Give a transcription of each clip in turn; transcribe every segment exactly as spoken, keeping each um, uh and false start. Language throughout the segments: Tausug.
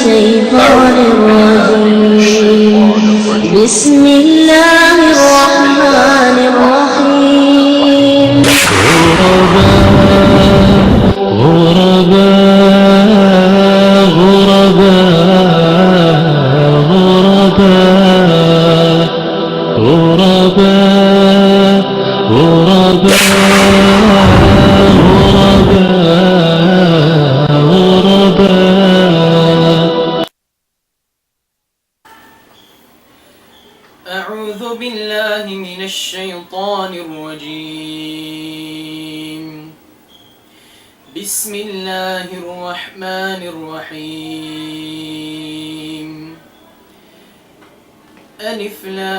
الشيطان الرجيم. بسم الله الرحمن الرحيم. غرباء، غرباء، غرباء، غرباء. غرباء، غرباء، غرباء، غرباء. أعوذ بالله من الشيطان الرجيم. بسم الله الرحمن الرحيم. ألف لام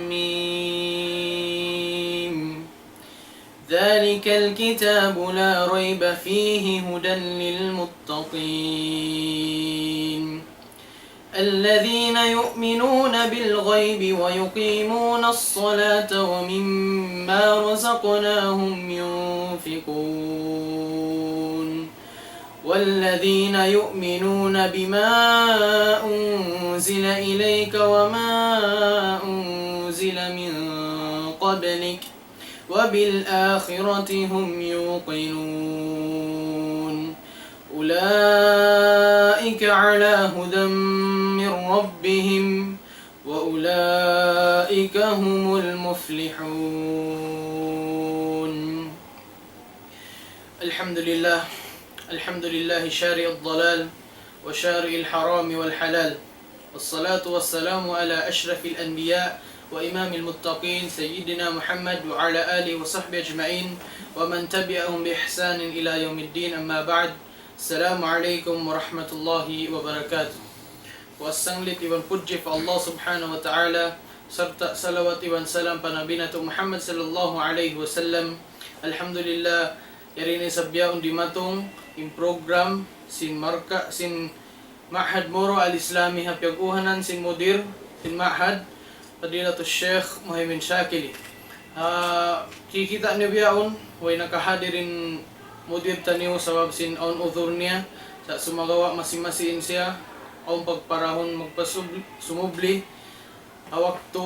ميم. ذلك الكتاب لا ريب فيه هدى للمتقين. الذين يؤمنون بالغيب ويقيمون الصلاة ومما رزقناهم ينفقون. والذين يؤمنون بما أنزل إليك وما أنزل من قبلك وبالآخرة هم يوقنون. أولئك على هدى من ربهم وأولئك هم المفلحون. الحمد لله. الحمد لله شارع الضلال وشارع الحرام والحلال. والصلاة والسلام على أشرف الأنبياء وإمام المتقين سيدنا محمد وعلى آله وصحبه أجمعين ومن تبعهم بإحسان إلى يوم الدين، أما بعد. السلام عليكم ورحمة الله وبركاته. Puas sanglit iban pudji pa Allah Subhanahu wa Ta'ala, sarta' salawat iban salam pa Nabi natu' Muhammad sallallahu alayhi wasallam. Alhamdulillah, yari na isab bihaun dimatung in program sin marka, sin Ma'had Moro Al-Islami ha piyag-uhanan sin mudir sin ma'had, Fadilatul Sheikh Muhaymin Shakili. Ah, kikita' niyu bihaun, way nakahadir in mudir taniyu sabab sin awn udhur niya, sa' sumagawa' masi-masi in siya, awn pagparahun magpasub-, sumubli, ha waktu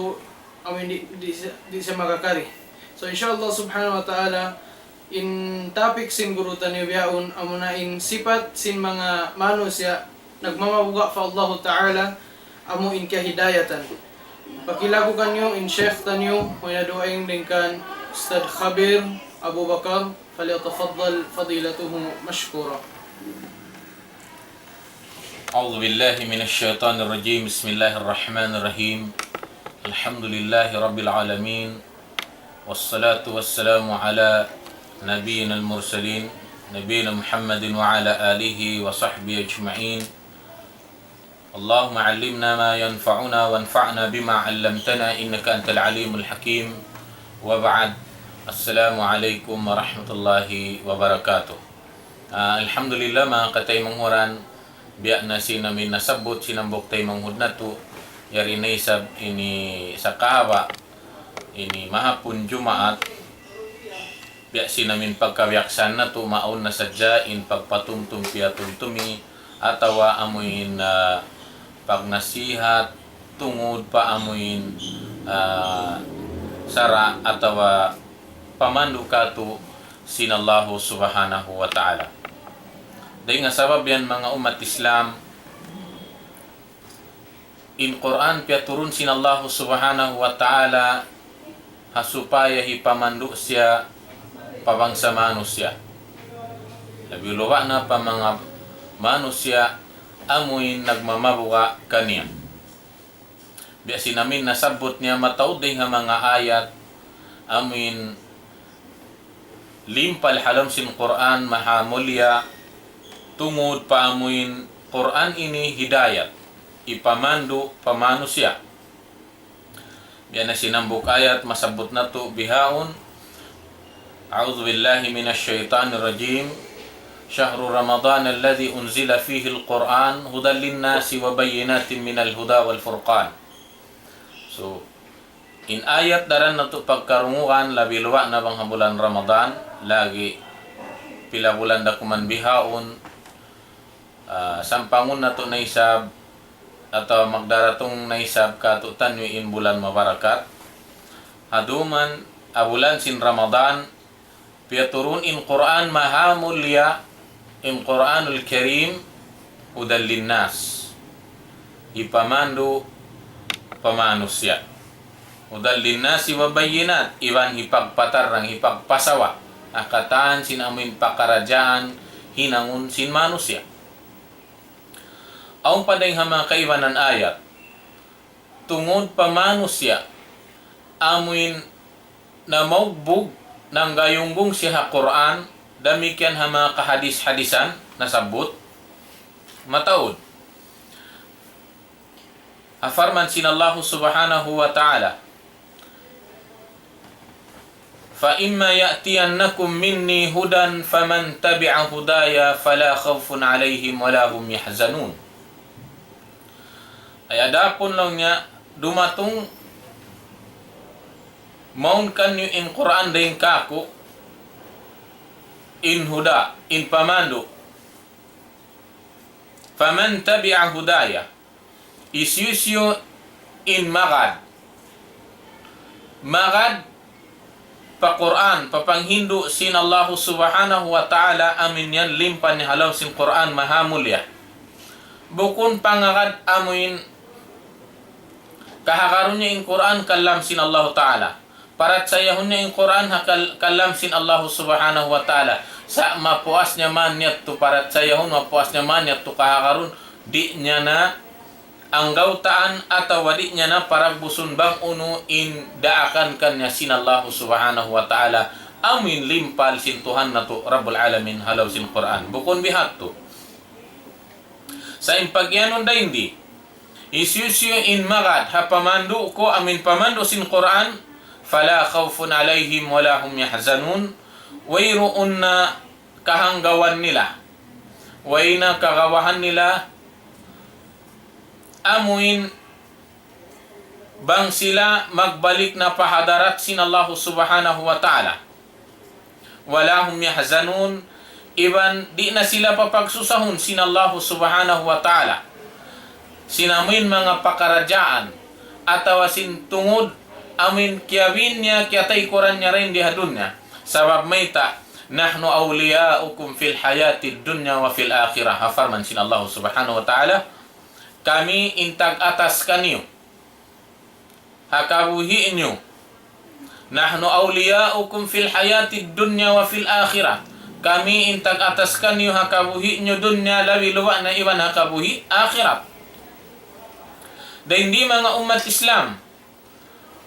amu in di', di' siya, di' siya makakari. So, insha Allah subhanahu wa ta'ala, in topic sin guru taniyu bihaun, amuna in sipat sin manga manusiya' nagmamabuga' pa Allahu Ta'ala, amu in kahidayatan. Pakilagu kaniyu in Sheikh taniyu, way na dugaing dayn kan Ustadh Khabir Abu Bakar, فليتفضل فضيلته مشكورا. أعوذ بالله من الشيطان الرجيم. بسم الله الرحمن الرحيم. الحمد لله رب العالمين. والصلاة والسلام على نبينا المرسلين، نبينا محمد وعلى آله وصحبه أجمعين. اللهم علمنا ما ينفعنا وانفعنا بما علمتنا إنك أنت العليم الحكيم. وبعد. السلام عليكم ورحمة الله وبركاته. Ah, alhamdulillah, manga kataymanghuran, biya' na sin amin nasabbut sin hambuuk taymanghud natu', yari na isab ini sakahaba', ini mahapun Jumaat, biya' sin amin pagkabiyaksahan natu', maawn na sadja in pagpatumtum piyatumtumi, atawa amu in, ah, pagnasihat, tungud pa amu in, ah, sara' atawa pamandu' katu' sin Allahu Subhanahu wa Ta'ala. Dayn ha sabab yan, manga ummat Islam, in Qur'an piyaturun sin Allahu Subhanahu wa Ta'ala ha supaya hipamandu' siya pa bangsa manusiya'. Labi awla na pa manga manusiya' amu in nagmamabuga' kaniya. Biya' sin amin nasabbut niya mataud dayn ha manga ayat, amu in limpal ha lawm sin Qur'an mahamulliya, tungud pa amu in Qur'an ini hidayat, hipamandu' pa manusiya'. Biya' na sin hambuuk ayat masabbut natu' bihaun, أعوذ بالله من الشيطان الرجيم. شهر رمضان الذي أنزل فيه القرآن هدى للناس وبينات من الهدى والفرقان. So, in ayat daran natu' pagkarungugan labi awla na bang ha bulan Ramadan, lagi' pila bulan da kuman bihaun, ah, sampangun natu' na isab, atawa magdaratung na isab kātu'niyu in bulan mabarakat. Ha dum ha bulan sin Ramadan, piyaturun in Qur'an maha mulia, in Qur'anul Karim, هدى للناس. Hipamandu' pa manusiya'. هدى للناس وبينات, iban hipagpatarrang, hipagpasawa ha katan sin amuin pakaradjaan hinangun sin manusiya'. Awn pa dayng ha manga kaibanan ayat, tungud pa manusiya', amuin namaugbug, nanggayunggung siya ha Qur'an, damikkiyan ha manga kahadis-hadisan nasabbut, mataud. Ha parman sin Allahu Subhanahu wa Ta'ala, فإما يأتينكم مني هدى فمن تبع هداي فلا خوف عليهم ولا هم يحزنون. Ay adapun laung niya, dumatung mawn kaniyu in Qur'an dayng kāku', in huda, in pamandu'. فمن تبع هداي. Hisiyu-siyu in magad. Magad pa Qur'an, pa panghindu' sin Allahu Subhanahu wa Ta'ala, amuin yan limpan niya ha lawm sin Qur'an maha mulia. Bukun pangagad amuin kahagarun niya in Qur'an kalam sin Allahu Ta'ala. Parachayahun niya in Qur'an ha kal-, kalam sin Allahu Subhanahu wa Ta'ala. Sa' mapuas niya man yadtu parachayahun, mapuas niya man yadtu kahagarun, di' niya na anggawtaan atawa di' niya na paragbusun bang unu in daakan kaniya sin Allahu Subhanahu wa Ta'ala, amuin limpal sin Tuhan natu' Rabbul Alamin ha lawm sin Qur'an. Bukun bihadtu. Sa' in pagiyanun dayndi, hisiyu-siyu in magad ha pamandu' ku, amuin pamandu' sin Qur'an, فلا خوف عليهم ولا هم يحزنون, wayruun na kahanggawan nila, way na kagawahan nila, amuin bang sila magbalik na pa hadarat sin Allahu Subhanahu wa Ta'ala. ولا هم يحزنون, iban di' na sila papagsusahun sin Allahu Subhanahu wa Ta'ala sin amuin manga pakaradjaan, atawa sin tungud amuin kiyabin niya, kiyataykuran niya dayn di ha dunya. Sabab mayta', نحن أولياؤكم في الحياة الدنيا وفي الآخرة. Ha parman sin Allahu Subhanahu wa Ta'ala, kami in tag-atas kaniyu ha kabuhi' niyu. نحن أولياؤكم في الحياة الدنيا وفي الآخرة. Kami in tag-atas kaniyu ha kabuhi' niyu dunya, labi luba' na iban ha kabuhi' akhirat. Dayn di manga ummat Islam,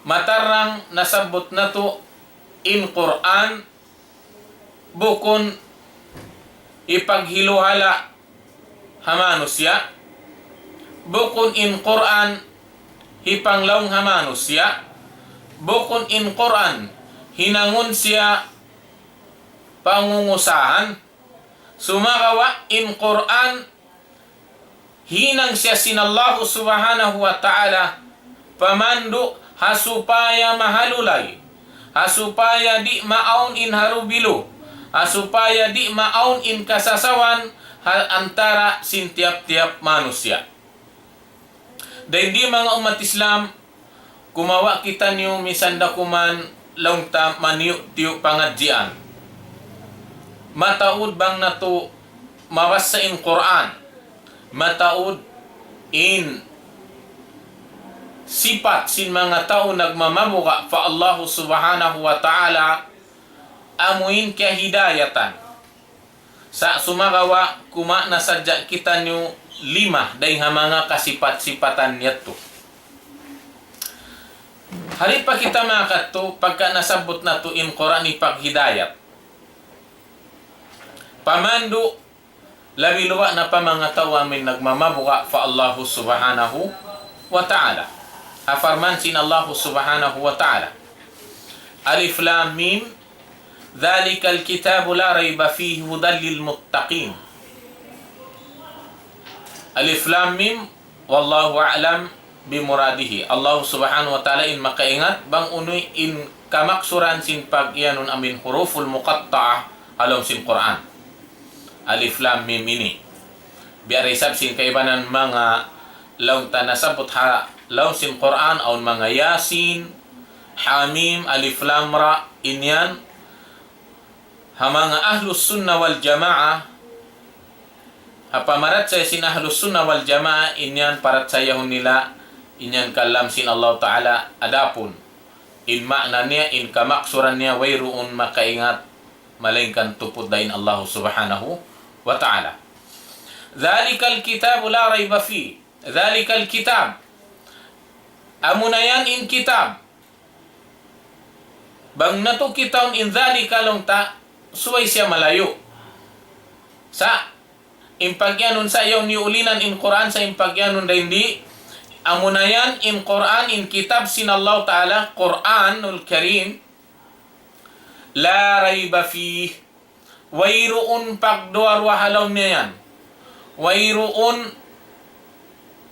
matarrang nasabbut natu' in Qur'an bukun hipaghiluhala' ha manusiya', bukun in Qur'an hipanglaung ha manusiya', bukun in Qur'an hinangun siya pangungusahan, sumagawa' in Qur'an hinang siya sin Allahu Subhanahu wa Ta'ala pamandu' ha supaya mahalulay, ha supaya di' maawn in harubilu, ha supaya di' maawn in kasasawan ha antara' sin tiyap-tiyap manusiya'. Dayn di manga ummat Islam, kumawa' kitaniyu misan da kuman laung ta maniyu'-tiyu' pangadjian. Mataud bang natu' mabassa in Qur'an. Mataud in sipat sin manga tau nagmamabuga' pa Allahu Subhanahu wa Ta'ala, amuin kiyahidayatan. Sa' sumagawa' kumawa' na sadja kitaniyu lima dayn ha manga kasipat-sipatan yadtu. Hari pa kita makadtu, pagka nasabbut natu' in Qur'an hipaghidayat, pamandu', labi luba' na pa manga tau amuin nagmamabuga' pa Allahu Subhanahu wa Ta'ala. Ha parman sin Allahu Subhanahu wa Ta'ala, ألف لام ميم، ذلك الكتاب لا ريب فيه هدى للمتقين. ألف لام ميم، والله أعلم بمراده. Allahu Subhanahu wa Ta'ala in makaingat bang unu in kamaksuran sin pag-iyanun amuin huruful muqatta'ah ha lawm sin Qur'an. Alif Lam Mim ini. Biya' da isab sin kaibanan manga laung ta nasabbut ha lawm sin Qur'an, awn manga Yasin, Hamim, Alif Lam Ra, in yan. Ha manga Ahlus Sunnah wal Jamaah, ha pamarachaya sin Ahlus Sunnah wal Jamaah, in yan parachayahun nila, in yan kalam sin Allah Ta'ala, adapun in maana niya, in kamaksuran niya, wayruun makaingat, malaingkan tuput dayn Allah Subhanahu wa Ta'ala. ذلك الكتاب لا ريب فيه. ذلك الكتاب. Amuna yan in kitab. Bang natu' kitaun in ذلك laung ta, subay siya malayu'. Sa', in pagiyanun sa' yaun iyulinan in Qur'an sa' in pagiyanun dayn di, amuna yan in Qur'an, in kitab sin Allah Ta'ala, Qur'anul Karim, لا ريب فيه. Wayruun pagduwa-ruwa ha lawm niya yan. Wayruun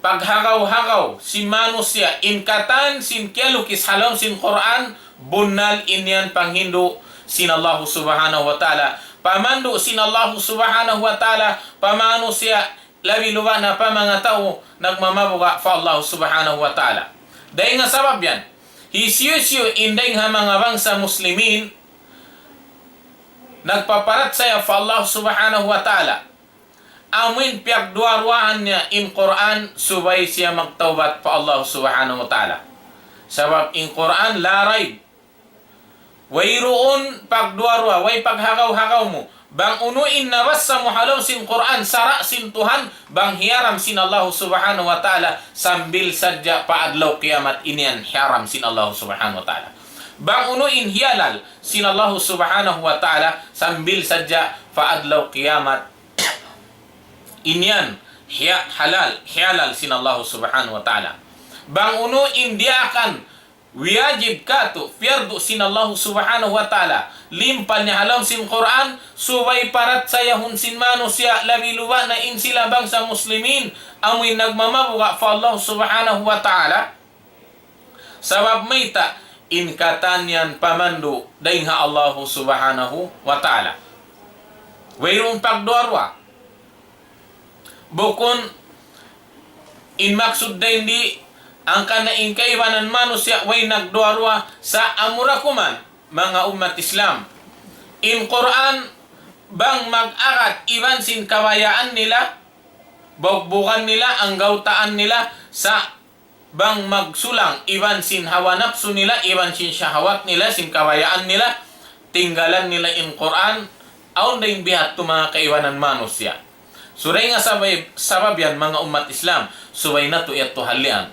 paghagaw-hagaw sin manusiya', in katan sin kiyalukis ha lawm sin Qur'an, bunnal in yan panghindu' sin Allahu Subhanahu wa Ta'ala. Pamandu' sin Allahu Subhanahu wa Ta'ala pa manusiya', labi luba na pa manga tau nagmamabuga' pa Allah Subhanahu wa Ta'ala. Dayn ha sabab yan, hisiyu-siyu in dayn ha manga bangsa Muslimin nagpaparachaya pa Allah Subhanahu wa Ta'ala, amuin piyagduwa-ruwaan niya in Qur'an, subay siya magtawbat pa Allah Subhanahu wa Ta'ala. Sabab in Qur'an, لا ريب. Wayruun pagduwa-ruwa, way paghagaw-hagaw mu. Bang unu in nabassa mu ha lawm sin Qur'an, sara' sin Tuhan, bang hiyaram sin Allah Subhanahu wa Ta'ala, sambil sadja pa adlaw kiyamat in yan hiyaram sin Allah Subhanahu wa Ta'ala. Bang unu in hiyalal sin Allah Subhanahu wa Ta'ala, sambil sadja pa adlaw kiyamat in yan hiya-, halal, hiyalal sin Allah Subhanahu wa Ta'ala. Bang unu in diyaakan wajib katu', piyardu sin Allah Subhanahu wa Ta'ala, limpal niya ha lawm sin Qur'an, subay parachayahun sin manusiya', labi luba na in sila bangsa Muslimin, amuin nagmamabuga' pa Allah Subhanahu wa Ta'ala. Sabab mayta', in katan yan pamandu' dayn ha Allah Subhanahu wa Ta'ala. Wayruun pagduwa-ruwa. Bukun in maksud dayn di, hangkan na in kaibanan manusiya' way nagduwa-ruwa, sa' amura kuman, manga ummat Islam. In Qur'an, bang mag-agad iban sin kabayaan nila, bugbugan nila, anggawtaan nila, sa' bang magsulang iban sin hawa napsu nila, iban sin shahawat nila, sin kabayaan nila, tinggalan nila in Qur'an, awn da in biya' hādtu manga kaibanan manusiya'. Subay nga sabab, sabab yan manga ummat Islam, subay natu' yadtu hallian.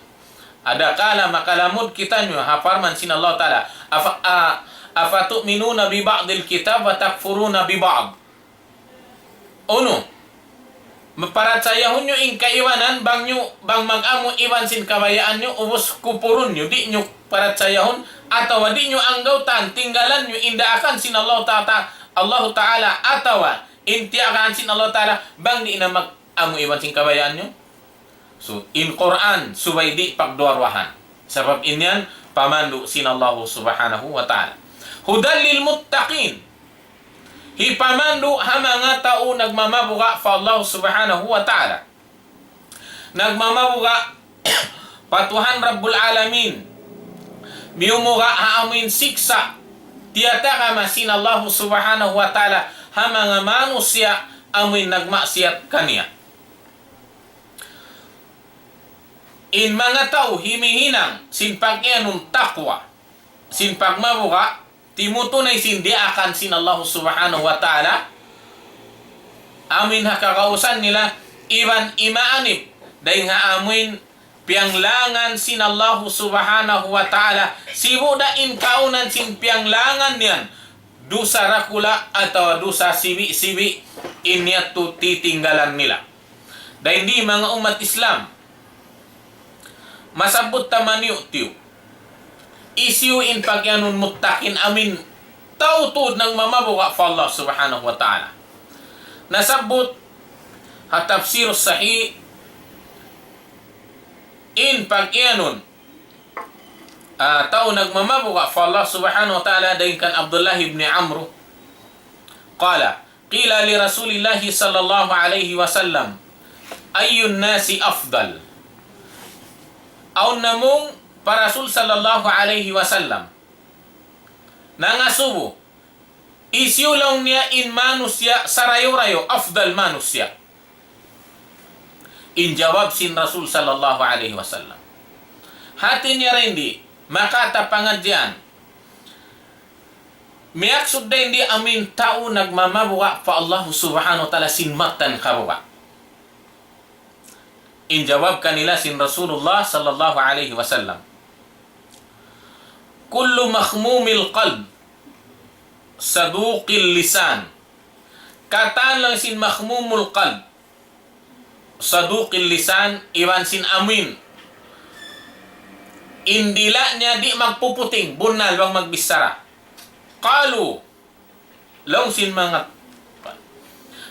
Adakala makalamud kitaniyu ha parman sin Allah Ta'ala, afa-, a-, أفتؤمنون ببعض الكتاب وتكفرون ببعض. Unu? Maparachayahun niyu in kaibanan bang niyu, bang mag-amu iban sin kabayaan niyu, ubus kupurun niyu, di' niyu parachayahun, atawa di' niyu anggawtaan, tinggalan niyu in daakan sin Allah Ta'ala, Allah Ta'ala, atawa in tiyaakan sin Allah Ta'ala, bang di' na mag-amu iban sin kabayaan niyu? So, in Qur'an, subay di' pagduwa-ruwahan. Sabab in yan, pamandu' sin Allah Subhanahu wa Ta'ala. هدى للمتقين. Hipamandu' ha manga tau nagmamabuga' pa Allah Subhanahu wa Ta'ala. Nagmamabuga' pa Tuhan Rabbul Alamin. Miyumuga' ha amuin siksa'. Tiyatagama sin Allah Subhanahu wa Ta'ala ha manga manusiya' amuin nagmaksiyat kaniya. In manga tau himihinang sin pag-iyanun taqwa, sin pagmabuga', timutunay sin diyaakan sin Allah Subhanahu wa Ta'ala, amuin ha kagausan nila, iban imaanib, dayn ha amuin piyanglangan sin Allah Subhanahu wa Ta'ala, sibu' da in kaunan sin piyanglangan yan, dusa dakula' atawa dusa sibi'-sibi', in yadtu titinggalan nila. Dayn di manga ummat Islam, masabbut ta maniyu'-tiyu'. Hisiyu in pag'iyanun muttaqin amuin tau tuud nagmamabuga' pa Allah Subhanahu wa Ta'ala. Nasabbut ha Tafsirus Sahih in pag'iyanun, ah, tau nagmamabuga' pa Allah Subhanahu wa Ta'ala dayn kan Abdullah ibn Amr. قال: قيل لرسول الله صلى الله عليه وسلم: أي الناس أفضل؟ Awn namung pa Rasul sallallahu alayhi wasallam nangasubu, hisiyu laung niya in manusiya' sarayaw-rayaw, afdal manusiya'? In jawab sin Rasul sallallahu alayhi wasallam. Hati niya dayn di, makawa' ta pangadjian. Miyaksud dayn di amuin tau nagmamabuga' pa Allah subhanahu wa ta'ala sin mattan kabuga'. In jawab kanila sin Rasulullah sallallahu alayhi wasallam. كل مخموم القلب صدوق اللسان. Katan laung sin makhmumul qalb, saduqil lisan, iban sin amuin in dila' niya di' magpuputing, bunnal bang magbichara. Qalu, laung sin manga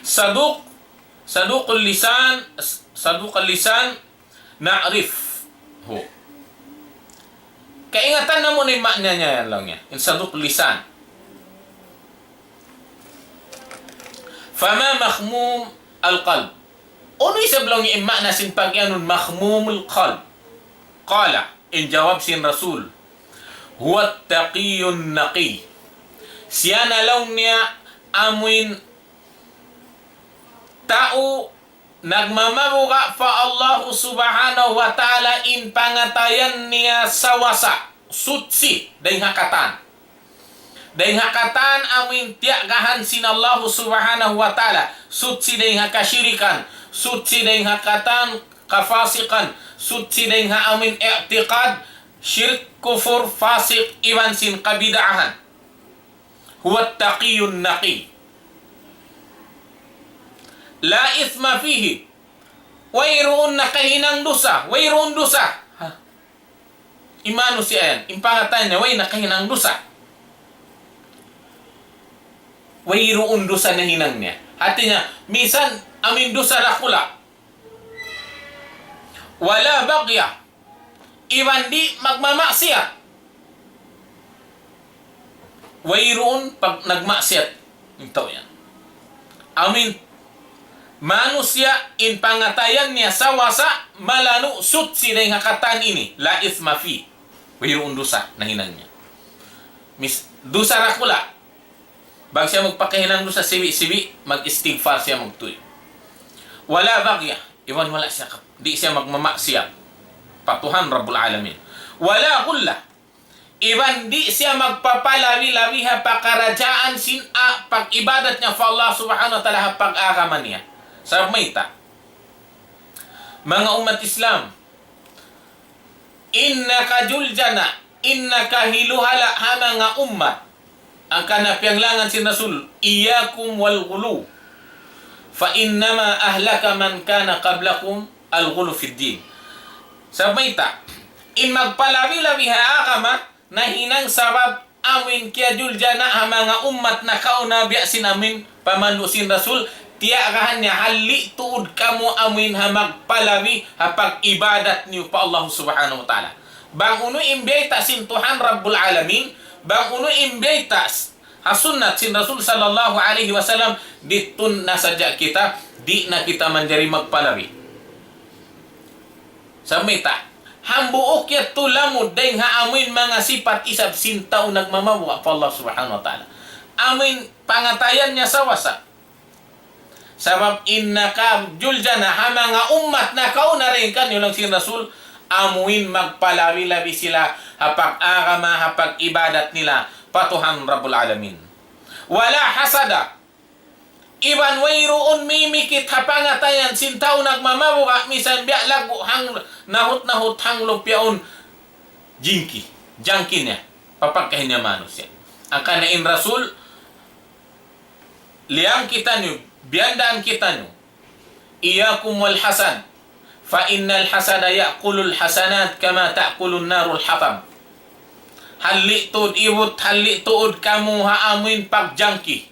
saduq, saduqul lisan, saduqul lisan, na'rifhu. Kaingatan namu' na in ma'na niya yan laung niya. In saduq lisan. Fama makhmum al-qalb. Unu isab laung niya in ma'na sin pag-iyanun makhmumul qalb? Qala, in jawab sin Rasul, huwa taqiyun naqi. Siya na laung niya amuin tau nagmamabuga' pa Allahu subhanahu wa ta'ala in pangatayan niya sawasa, suchi dayn ha katan. Dayn ha katan amuin tiyagahan sin Allahu subhanahu wa ta'ala, suchi dayn ha kashirikan, suchi dayn ha katan kafasikan, suchi dayn ha amuin i'tiqad, shirk, kufur, fasik, iban sin kabid'ahan. هو التقي النقي لا إثم فيه. Wayruun nakahinang dusa, wayruun dusa. Ha? In manusiya' yan, in pangatayan niya, way nakahinang dusa. Wayruun dusa nahinang niya. Hati niya, misan amuin dusa dakula'. ولا بغي. Iban di' magmamaksiyat. Wayruun pag-, nagmaksiyat in tau yan. Amuin manusiya' in pangatayan niya sawasa malanu' suchi dayn ha katan ini. لا إثم فيه. Wayruun dusa nahinang niya. Mis-, dusa dakula'. Bang siya magpakahinang dusa sibi'-sibi', mag-istighfar siya magtuy. ولا بغي, iban wala' siya kap-, di' siya magmamaksiyat pa Tuhan Rabbul Alamin. ولا غلة, iban di' siya magpapalabi-labi ha pakaradjaan sin a-, pag-ibadat niya pa Allah subhanahu wa ta'ala ha pag-agama niya. Sabab mayta'? Manga ummat Islam, in nakajuljana, in nakahiluhala' ha manga ummat. Hangkan na piyanglangan sin Rasul, إياكم والغلو فإنما أهلك من كان قبلكم الغلو في الدين. Sabab mayta', in magpalabi-labi ha agama, nahinang sabab amuin kiyajuljana ha manga ummat nakauna biya' sin amuin pamandu' sin Rasul, tiyagahan niya halli' tuud kamu amuin ha magpalabi ha pag-ibadat niyu pa Allah subhanahu wa ta'ala. Bang unu in biyayta' sin Tuhan Rabbul Alamin, bang unu in biyayta' s-, ha sunnat sin Rasul sallallahu alayhi wasallam, didtu na sadja kita, di' na kita manjari magpalabi. Sabab mayta', hambuuk yadtu lamud dayn ha amuin manga sipat isab sin tau nagmamabuga' pa Allah subhanahu wa ta'ala. Amuin pangatayan niya sawasa. Sabab in nakajuljana ha manga ummat nakauna dayn kaniyu laung sin Rasul, amuin magpalabi-labi sila ha pag-agama, ha pag-ibadat nila pa Tuhan Rabbul Alamin. ولا حسد, iban wayruun mimikit ha pangatayan sin tau nagmamabuga', misan biya' laggu' hang-, nahut-nahut hanglup yaun jingki, jangki niya, papagkahi niya manusiya'. Hangkan na in Rasul, liyang kitaniyu, biyandaan kitaniyu, إياكم والحسد فإن الحسد يأكل الحسنات كما تأكل النار الحطب. Halli' tuud ibut, halli' tuud kamu ha amuin pagjangki.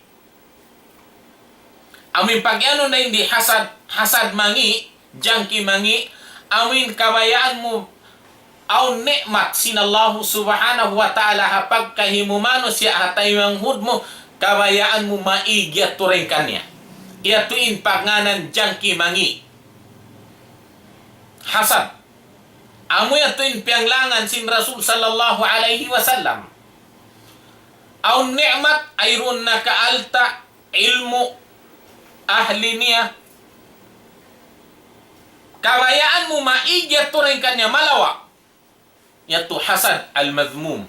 Amuin pag-anu na in di hasad, hasad mangi', jangki mangi', amuin kabayaan mu awn ni'mat sin Allahu subhanahu wa ta'ala ha pagkahi mu manusiya' ha taymanghud mu, kabayaan mu maig yadtu dayn kaniya. Yadtu in pagngānan jangki mangi'. Hasad. Amu yadtu in piyanglangan sin Rasul sallallahu alayhi wasallam. Awn ni'mat, wayruun nakaalta', ilmu', ahli niya. Kabayaan mu maig yadtu dayn kaniya malawa'. Yadtu hasad al-madhmum.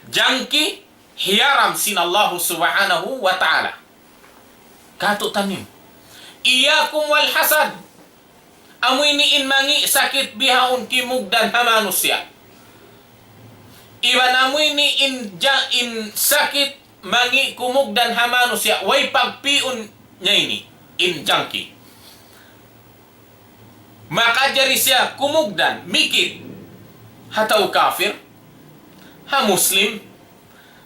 Jangki hiyaram sin Allahu subhanahu wa ta'ala. Katu' tanim. Iyyakum wal hasad. Amu ini in mangi' sakit bihaun kimugdan ha manusiya'. Iban amu ini in ja-, in sakit mangi' kumugdan ha manusiya', way pagpi'un niya ini, in jangki. Makajari siya kumugdan, mikit. Ha tau kafir, ha Muslim,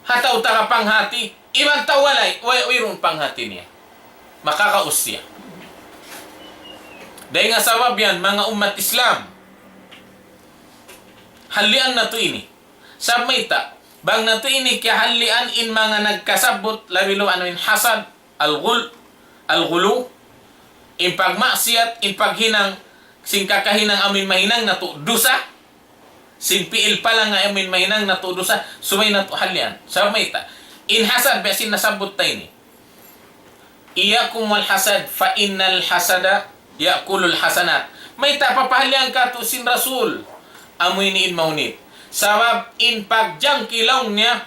ha tau taga panghati, iban tau walay, way, wayruun panghati niya. Makakaus siya. Dayn ha sabab yan, manga ummat Islam, hallian natu' ini. Sabab mayta', bang natu' ini kiyahallian in manga nagkasabbut, labi-labi anu in hasad, al-ghul, al-ghulu, in pagmaksiyat, in paghinang, sin kakahinang amuin mahinang natu' dusa, sin pi'il palang amuin mahinang natu' dusa, subay natu' hallian. Sabab mayta', in hasad biya' sin nasabbut ta ini. Iyyakum wal hasad, fa innal hasada ya'kulul hasanat. Mayta' papahallian katu' sin Rasul? Amu ini in mahunit. Sabab in pagjangki laung niya,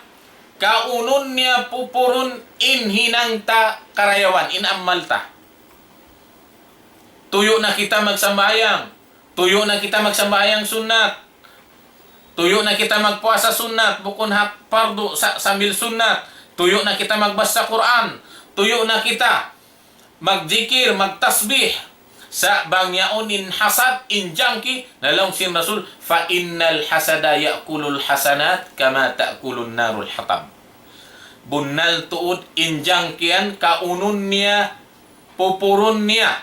kaunun niya pupurun in hinang ta karayawan, in amal ta. Tuyu' na kita magsambahayang. Tuyu' na kita magsambahayang sunnat. Tuyu' na kita magpuasa sunnat, bukun ha pardu sa-, sambil sunnat. Tuyu' na kita magbasa Qur'an. Tuyu' na kita magjikir, magtasbih. Sa' bang yaun in hasad, in jangki, laung sin Rasul, فإن الحسد يأكل الحسنات كما تأكل النار الحطب. Bunnal tuud in jangki yan, kaunun niya, pupurun niya.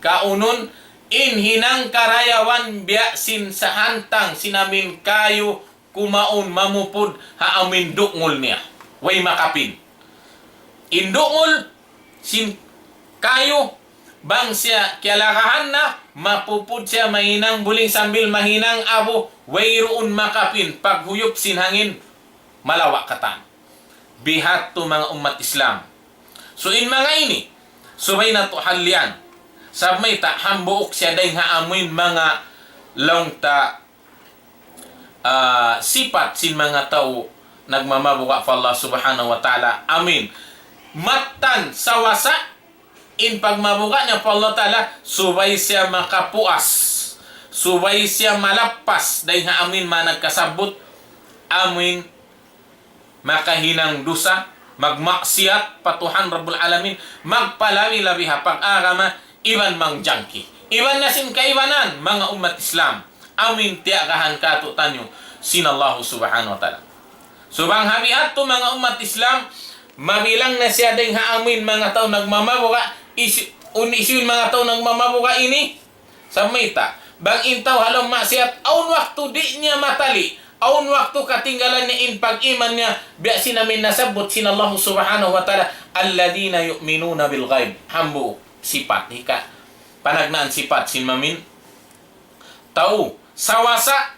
Kaunun, in hinang karayawan biya' sin sahantang sin amuin kayu kumaun mamupud ha amuin dungul niya. Way makapin. In dungul sin kayu, bang siya kiyalagahan na, mapupud siya mahinang buling sambil mahinang abu, wayruun makapin paghuyup sin hangin malawa' katan. Bihadtu manga ummat Islam. So in manga ini, subay natu' hallian. Sabab mayta', hambuuk siya dayng ha amuin manga laung ta, ah, sipat sin manga tau nagmamabuga' pa Allah Subhanahu wa Ta'ala. Amuin mattan sawasa in pagmabuga' niya pa Allah Ta'ala, subay siya makapuas. Subay siya malappas dayng ha amuin manga nagkasabbut, amuin makahinang dusa, magmaksiyat pa Tuhan Rabbul Alamin, magpalabi-labi ha pag-agama, iban mangjangki. Iban na sin kaibanan, manga ummat Islam, amuin tiyagahan katu'taniyu sin Allahu Subhanahu wa Ta'ala. So bang ha bihadtu manga ummat Islam, mabilang na siya dayng ha amuin manga tau nagmamabuga', isi-, un-, isi in manga tau nagmamabuga' ini, Sabab mayta', bang in tau ha lawm maksiyat, awn waktu di' niya matali, awn waktu katinggalan niya in pag-iman niya, biya' sin amuin nasabbut sin Allah Subhanahu wa Ta'ala, الذين يؤمنون بالغيب. Hambuuk sipat, hika. Panagnaan sipat sin amuin tau sawasa,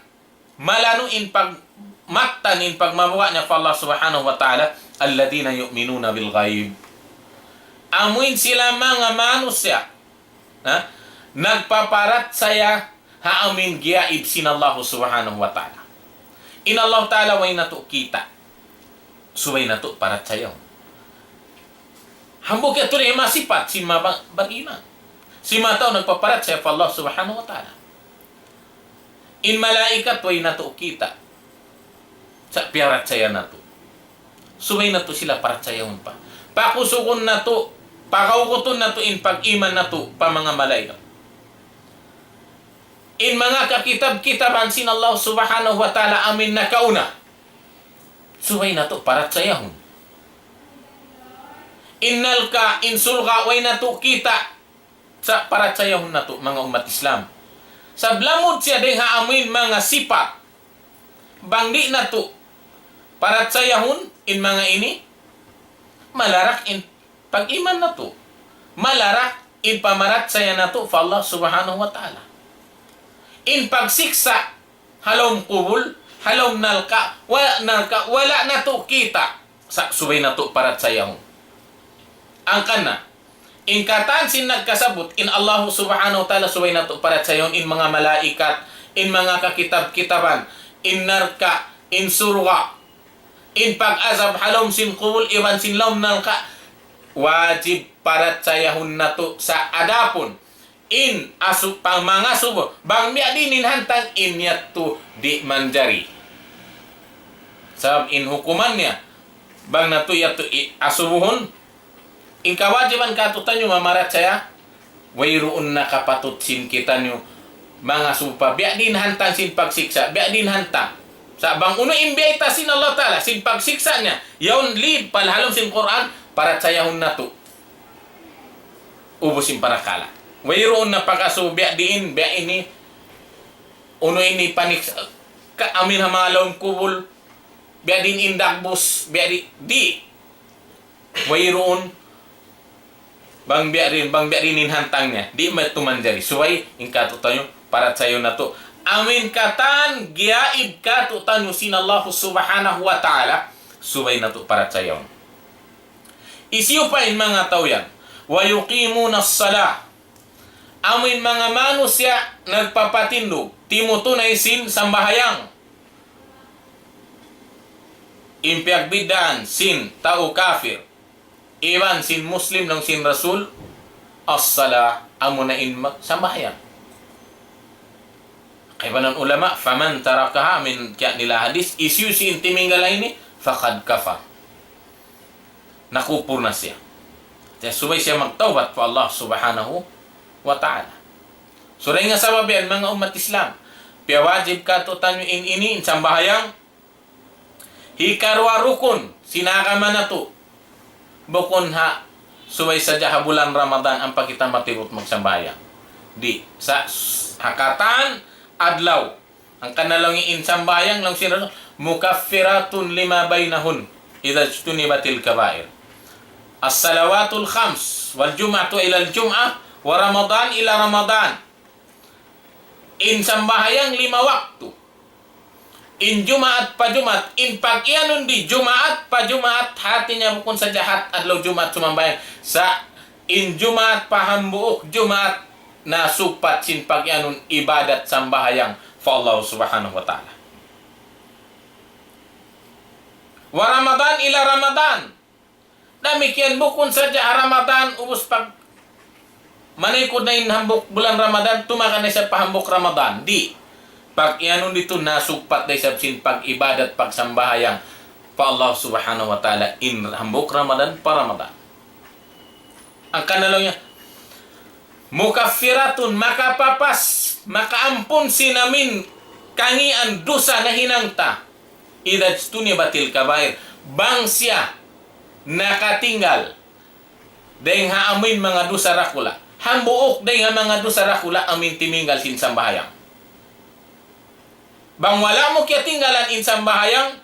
malanu in pag-, mattan in pagmabuga' niya pa Allah Subhanahu wa Ta'ala, الذين يؤمنون بالغيب. Amuin sila manga manusiya', ha? Nagpaparachaya ha amuin giyaib sin Allah Subhanahu wa Ta'ala. In Allah Ta'ala way natu' kita'. Subay natu' parachayahun. Hambuuk yadtu in manga sipat sin manga bag-, bag-iman. Sin manga tau nagpaparachaya pa Allah Subhanahu wa Ta'ala. In malaikat way natu' kita'. Sa' piyarachaya natu'. Subay natu' sila parachayahun pa. Pakusugun natu', pakaugutun natu' in pag-iman natu' pa manga malaikat. In manga kakitab-kitaban sin Allah Subhanahu wa Ta'ala amuin nakauna. Subay natu' parachayahun. In narka', in surga', way natu' kita'. Sa' parachayahun natu', manga ummat Islam. Sabab lamud siya dayng ha amuin manga sipat. Bang di' natu' parachayahun in manga ini, malarak in pag-iman natu'. Malarak in pamarachaya natu' pa Allah Subhanahu wa Ta'ala. In pagsiksa' ha lawm kubul, ha lawm narka', wala' narka', wala' natu' kita'. Sa' subay natu' parachayahun. Hangkan na, in katan sin nagkasabbut, in Allah Subhanahu wa Ta'ala subay natu' parachayahun, in manga malaikat, in manga kakitab-kitaban, in narka', in surga', in pag-azab ha lawm sin kubul iban sin lawm narka', wajib parachayahun natu'. Sa' adapun in asu-, pamangasubu, bang biya' diin in hantang, in yadtu di' manjari. Sabab in hukuman niya, bang natu' yadtu i-, asubuhun, in kawajiban kātu'niyu mamarachaya, wayruun na kapatut sin kitaniyu mangasubu pa biya' diin hantang sin pagsiksa', biya' diin hantang. Sa' bang unu in biyayta' sin Allah Ta'ala, sin pagsiksa' niya, yaun lib pa lawm sin Qur'an, parachayahun natu'. Ubus in parakala'. Wayruun na pag-asubu biya' diin, biya' ini, unu ini panik-, ka-, amin ha manga lawm kubul, biya' diin in dagbus, biya' di, di. Wayruun, bang biya' diin, bang biya' diin in hantang niya. Di' man tuud manjari. Subay, in kātu'niyu, parachayahun natu'. Amin katan, giyaib kātu'niyu sin Allah Subhanahu wa Ta'ala, subay natu' parachayahun. Hisiyu pa in manga tau yan? ويقيمون الصلاة. Amu in manga manusiya' nagpapatindug, timutunay sin sambahayang. In piyagbiddaan sin tau kafir iban sin Muslim laung sin Rasul, الصلاة, amuna in ma-, sambahayang. Kaibanan ulama, فمن تركها, amu in kiya' nila hadis, hisiyu-siyu in timinggal ha ini, فقد كفر. Nakupur na siya. Kaya subay siya magtawbat pa Allah Subhanahu wa Ta'ala. So, dayn ha sabab yan, manga ummat Islam, piyawajib kātu'niyu in ini, in sambahayang, hikaruwa rukun sin agama natu'. Bukun ha, subay sadja ha bulan Ramadan ampa kita matibut magsambahayang. Di', sa', ha katan adlaw. Hangkan na laung in sambahayang laung sin Rasul, مكفرات لما بينهن إذا اجتنبت الكبائر. الصلوات الخمس والجمعة إلى الجمعة ورمضان إلى رمضان. In sambahayang lima waktu. In Jumaat pa Jumaat, in pag-iyanun di Jumaat pa Jumaat, hati niya bukun sadja ha adlaw Jumaat sumambahayang. Sa' in Jumaat pa hambuuk Jumaat, nasugpat sin pag-iyanun ibadat sambahayang pa Allah Subhanahu wa Ta'ala. ورمضان إلى رمضان. Damikkiyan bukun sadja ha Ramadan, ubus pag manaykud na in hambuuk bulan Ramadan, tumaga na isab pa hambuuk Ramadan. Di'. Pag-iyanun ditu nasugpat da isab sin pag-ibadat, pagsambahayang pa Allah Subhanahu wa Ta'ala in hambuuk Ramadan pa Ramadan. Hangkan na laung niya, مكفرات, makapapas, makaampun sin amin kangīan dusa nahinang ta. إذا اجتنبت الكبائر. Bang siya nakatinggal dayn ha amuin manga dusa dakula'. Hambuuk dayn ha manga dusa dakula' amuin timinggal sin sambahayang. Bang wala' mu kiyatinggalan in sambahayang,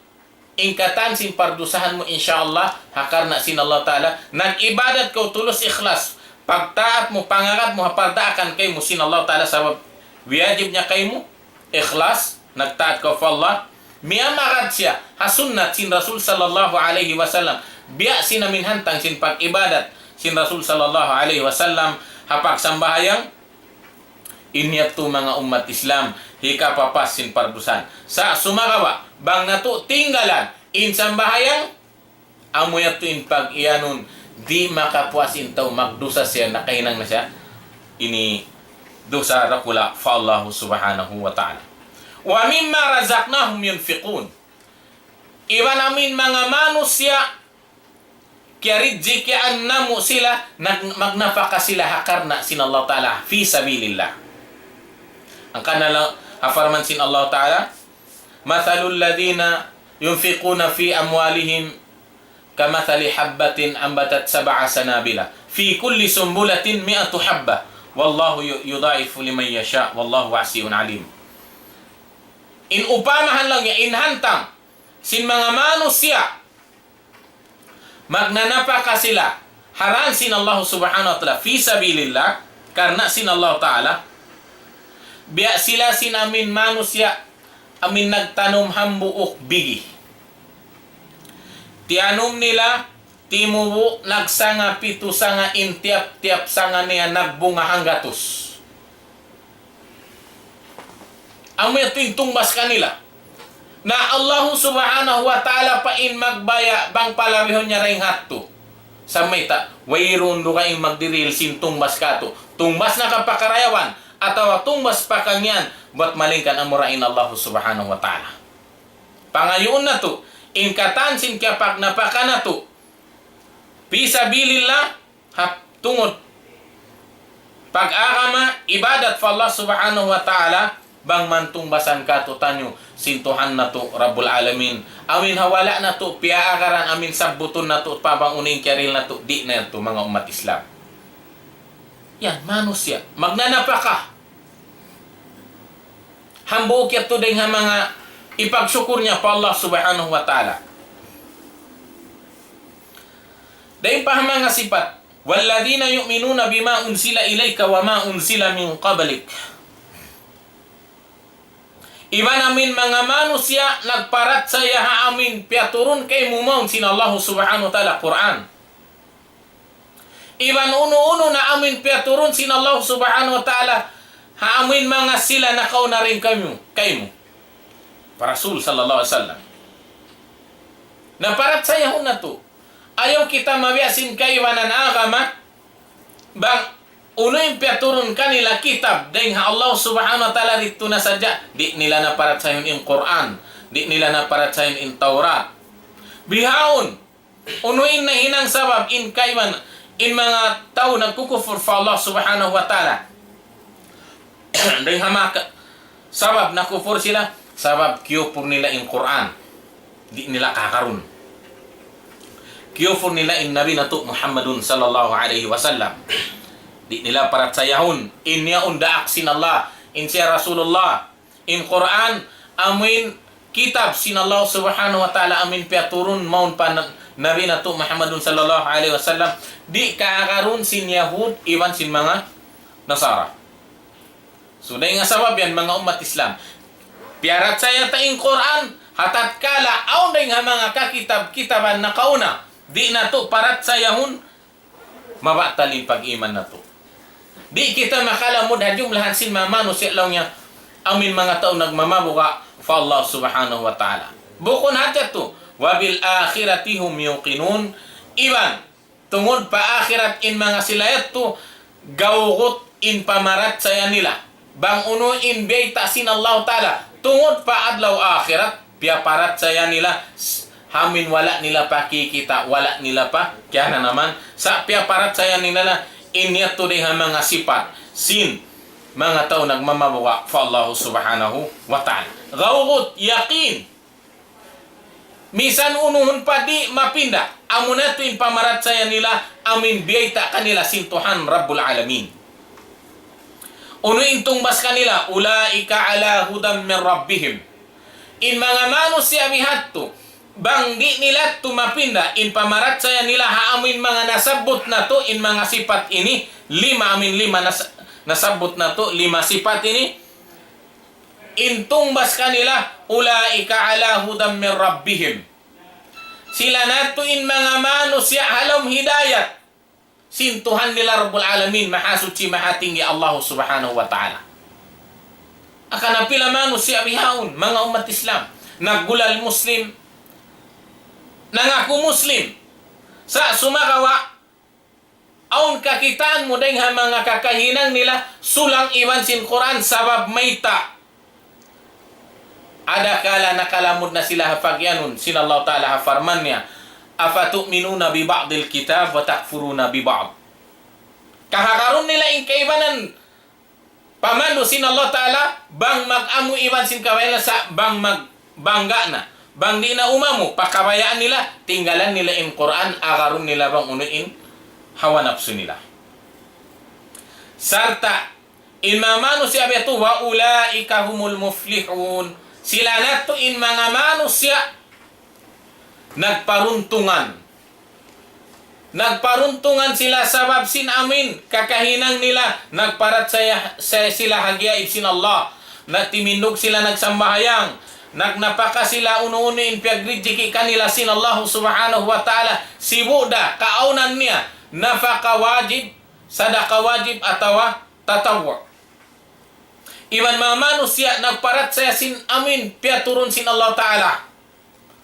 in katan sin pardusahan mu, insya Allah, ha karna' sin Allah Ta'ala, nag-ibadat kaw tulus ikhlas. Pagtaat mu, pangagad mu, ha pardaakan kaymu sin Allah Ta'ala, sabab wiyajib niya kaymu, ikhlas, nagtaat kaw pa Allah, miyamagad siya ha sunnat sin Rasul sallallahu alayhi wasallam, biya' sin amin hantang sin pag-ibadat sin Rasul sallallahu alayhi wasallam, ha pagsambahayang, in yadtu manga ummat Islam, hikapapas sin pardusahan. Sa' sumagawa', bang natu' tinggalan in sambahayang, amu yadtu in pag-iyanun, di' makapuas in tau, magdusa siya, nakahinang na siya ini dusa dakula' pa Allah Subhanahu wa Ta'ala. ومما رزقناهم ينفقون. Iban amuin manga manusiya', kiyarijjikian namu' sila, nag-, magnapaka sila ha karna' sin Allah Ta'ala, في سبيل الله. Hangkan na laung, ha parman sin Allah Ta'ala, مثل الذين ينفقون في أموالهم كمثل حبة أنبتت سبع سنابل في كل سنبلة مائة حبة والله ي-، يضاعف لمن يشاء والله واسع عليم. In upamahan laung niya, in hantang sin manga manusiya', magnanapaka sila ha dān sin Allah Subhanahu wa Ta'ala, fi sabilillah, karna' sin Allah Ta'ala, biya' sila sin amin manusiya', amin nagtanum hambuuk bigi. Tiyanum nila, timubu', nagsanga, pitu sanga, in tiyap-tiyap sanga niya nagbunga hanggatus. Amu yadtu in tungbas kanila. Na Allah Subhanahu wa Ta'ala pa in magbaya' bang palabihun niya dayn ha yadtu. Sa' mayta', wayruun dugaing magdirihil sin tungbas katu'. Tungbas na kapakarayawan, atawa tungbas pa kangīan, bat malaingkan amura in Allah Subhanahu wa Ta'ala. Pangayuun natu', in katan sin kiyapagnapaka natu', fi sabilillah, ha tungud pag-agama, ibadat pa Allah Subhanahu wa Ta'ala, bang man tungbasan katu'taniyu sin Tuhan natu' Rabbul Alamin. Amin ha wala' natu' piyaagaran, amin sabbutun natu' pa bang unu in kiyarihil natu', di' na yadtu, manga ummat Islam. Yan, manusiya', magnanapaka. Hambuuk yadtu dayn ha manga ipagsukur niya pa Allah Subhanahu wa Ta'ala. Dayn pa ha manga sipat, والذين يؤمنون بما أنزل إليك وما أنزل من قبلك. Iban amin manga manusiya' nagparachaya ha amin piyaturun kaymu mawn sin Allah Subhanahu wa Ta'ala, Qur'an. Iban unu-unu na amin piyaturun sin Allah Subhanahu wa Ta'ala, ha amin manga sila nakauna dayn kaymu, kaymu. Pa Rasul sallallahu alayhi wasallam. Na parachayahun natu'. Ayaw kita mabiya' sin kaibanan agama, bang unu in piyaturun kanila kitab dayn ha Allah Subhanahu wa Ta'ala didtu na sadja, di' nila na parachayahun in Qur'an, di' nila na parachayahun in Tawrat. Bihaun, unu in nahinang sabab in kaiban, in manga tau nagkukupur pa Allah Subhanahu wa Ta'ala. Dayn ha manga sabab nakupur sila, sabab kiyupur nila in Qur'an. Di' nila kaagarun. Kiyupur nila in Nabi natu' Muhammadun sallallahu alayhi wasallam. Di' nila parachayahun in yaun daak sin Allah, in siya Rasulullah. In Qur'an, amuin kitab sin Allah Subhanahu wa Ta'ala, amuin piyaturun mawn pa na-, Nabi natu' Muhammadun sallallahu alayhi wasallam, di' kaagarun sin Yahud iban sin manga Nasara. So, dayn ha sabab yan, manga ummat Islam, piyarachaya ta in Qur'an, ha tatkala awn dayn ha manga kakitab-kitaban nakauna, di' natu' parachayahun, mabatal in pag-iman natu'. Di' kita makalamud ha jumlahan sin manga manusiya' laung niya, amuin manga tau nagmamabuga' pa Allah Subhanahu wa Ta'ala. Bukun hadja yadtu, وبالآخرة هم يوقنون, iban tungud pa akhirat in manga sila yadtu, gawgut in pamarachaya nila. Bang unu in biyayta' sin Allah Ta'ala tungud pa adlaw akhirat, piyaparachaya nila, s-, amuin wala' nila pa kikita', wala' nila pa kiyananaman. Sa' piyaparachaya nila na in yadtu dayn ha manga sipat sin manga tau nagmamabuga' pa Allah Subhanahu wa Ta'ala. Gawgut, yakin. Misan unuhun pa di' mapinda, amuna yadtu in pamarachaya nila, amuin biyayta' kanila sin Tuhan Rabbul Alamin. Unu in tungbas kanila, أولئك على هدى من ربهم. In manga manusiya' bihadtu, bang di' nila yadtu mapinda, in pamarachaya nila ha amuin manga nasabbut natu', in manga sipat ini, lima, amuin lima nas-, nasabbut natu', lima sipat ini, in tungbas kanila, أولئك على هدى من ربهم. Sila na yadtu in manga manusiya' ha lawm hidayat sin Tuhan nila Rabbul Alamin, Mahasuchi, Mahatinggi Allah Subhanahu wa Ta'ala. Hangkan na pila manusiya' bihaun, manga ummat Islam, naggulal Muslim, nangaku Muslim, sa' sumagawa' awn kakitaan mu dayn ha manga kakahinang nila, sulang iban sin Qur'an, sabab mayta'? Adakala nakalamud na sila ha pagiyanun sin Allah Ta'ala ha parman niya, أفتؤمنون ببعض الكتاب وتكفرون ببعض. Kaagarun nila in kaibanan pamandu' sin Allah Ta'ala, bang mag-amu iban sin kabayaan sa' bang magbangga' na. Bang di' na umamu, pakabayaan nila, tinggalan nila in Qur'an, agarun nila bang unu in hawa napsu nila. Sarta', in manga manusiya' biya' yadtu, وأولئك هم المفلحون. Sila na yadtu in manga manusiya' nagparuntungan. Nagparuntungan sila sabab sin amuin kakahinang nila, nagparachaya sa-, sila ha giyaib sin Allah. Nagtimindug sila nagsambahayang. Nagnapaka sila unu-unu in piyagrijiki kanila sin Allah Subhanahu wa Ta'ala. Sibu' da, kaawnan niya, napaka wajib, sadaka wajib atawa tatawwu'. Iban manga manusiya' nagparachaya sin amuin piyaturun sin Allah Ta'ala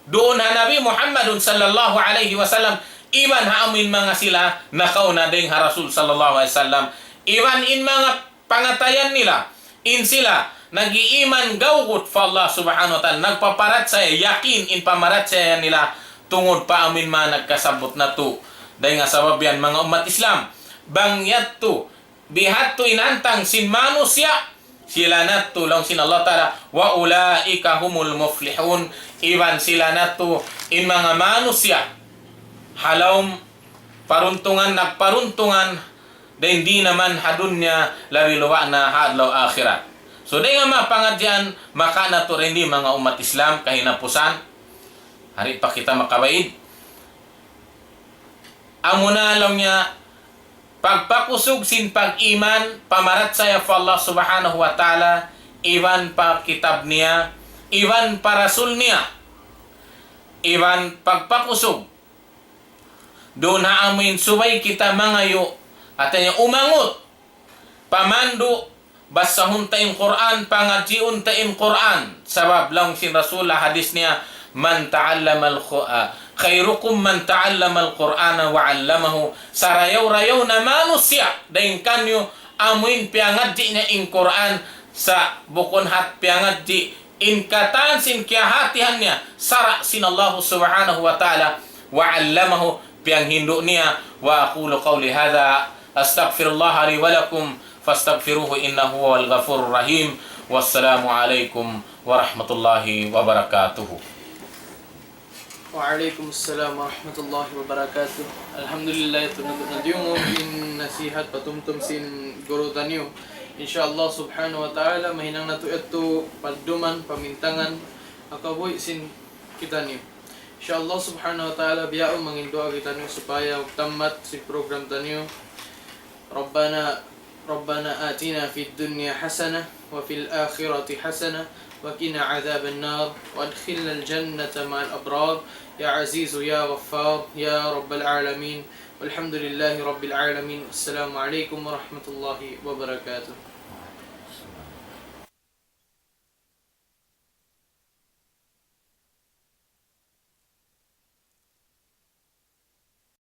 duun ha Nabi Muhammadun sallallahu alayhi wasallam, iban ha amuin manga sila nakauna dayn ha Rasul sallallahu alayhi wasallam, iban in manga pangatayan nila, in sila nag-iiman gawgut pa Allah Subhanahu wa Ta'ala, nagpaparachaya, yakin in pamarachaya nila tungud pa amuin manga nagkasabbut natu'. Dayn ha sabab yan, manga ummat Islam, bang yadtu, bihadtu in hantang sin manusiya', sila natu' laung sin Allah Ta'ala, وأولئك هم المفلحون, iban sila natu' in manga manusiya' ha lawm paruntungan, nagparuntungan, dayn di' na man ha dunya, labi luba' na ha adlaw akhirat. So, dayn ha manga pangadjian, maka natu' dayn di manga ummat Islam, kahinapusan, di' pa kita makabaid. Amuna laung niya, pagpakusug sin pag-iman, pamarachaya pa Allah Subhanahu wa Ta'ala, iban pa kitab niya, iban pa rasul niya, iban pagpakusug duun ha amuin subay kita mangayu', atawa umangut, pamandu', basahun ta in Qur'an, pangadjiun ta in Qur'an. Sabab laung sin Rasul ha hadis niya, من تعلم الق-، ah, خيركم من تعلم القرآن وعلمه. Sarayaw-rayaw na manusiya' dayn kaniyu amuin piyangadji' niya in Qur'an, sa' bukun hat piyangadji' in katan sin kiyahatihan niya, sara' sin Allah Subhanahu wa Ta'ala, وعلمه, piyanghindu' niya. وأقول قولي هذا، أستغفر الله لي ولكم، فاستغفروه إنه هو الغفور الرحيم. والسلام عليكم ورحمة الله وبركاته. وعليكم السلام ورحمة الله وبركاته. Alhamdulillah, yadtu na, nadiyungug in nasihat patumtum sin guru taniyu. In sha Allah Subhanahu wa Ta'ala, mahinang natu' yadtu padduman, pamintangan, ha kabuhi' sin kitaniyu. In sha Allah Subhanahu wa Ta'ala, bihaun mangin duwaa kitaniyu supaya magtammat sin program taniyu. ربنا، ربنا آتنا في الدنيا حسنة وفي الآخرة حسنة وقنا عذاب النار وأدخلنا الجنة مع الأبرار يا عزيز يا غفار يا رب العالمين. والحمد لله رب العالمين. والسلام عليكم ورحمة الله وبركاته.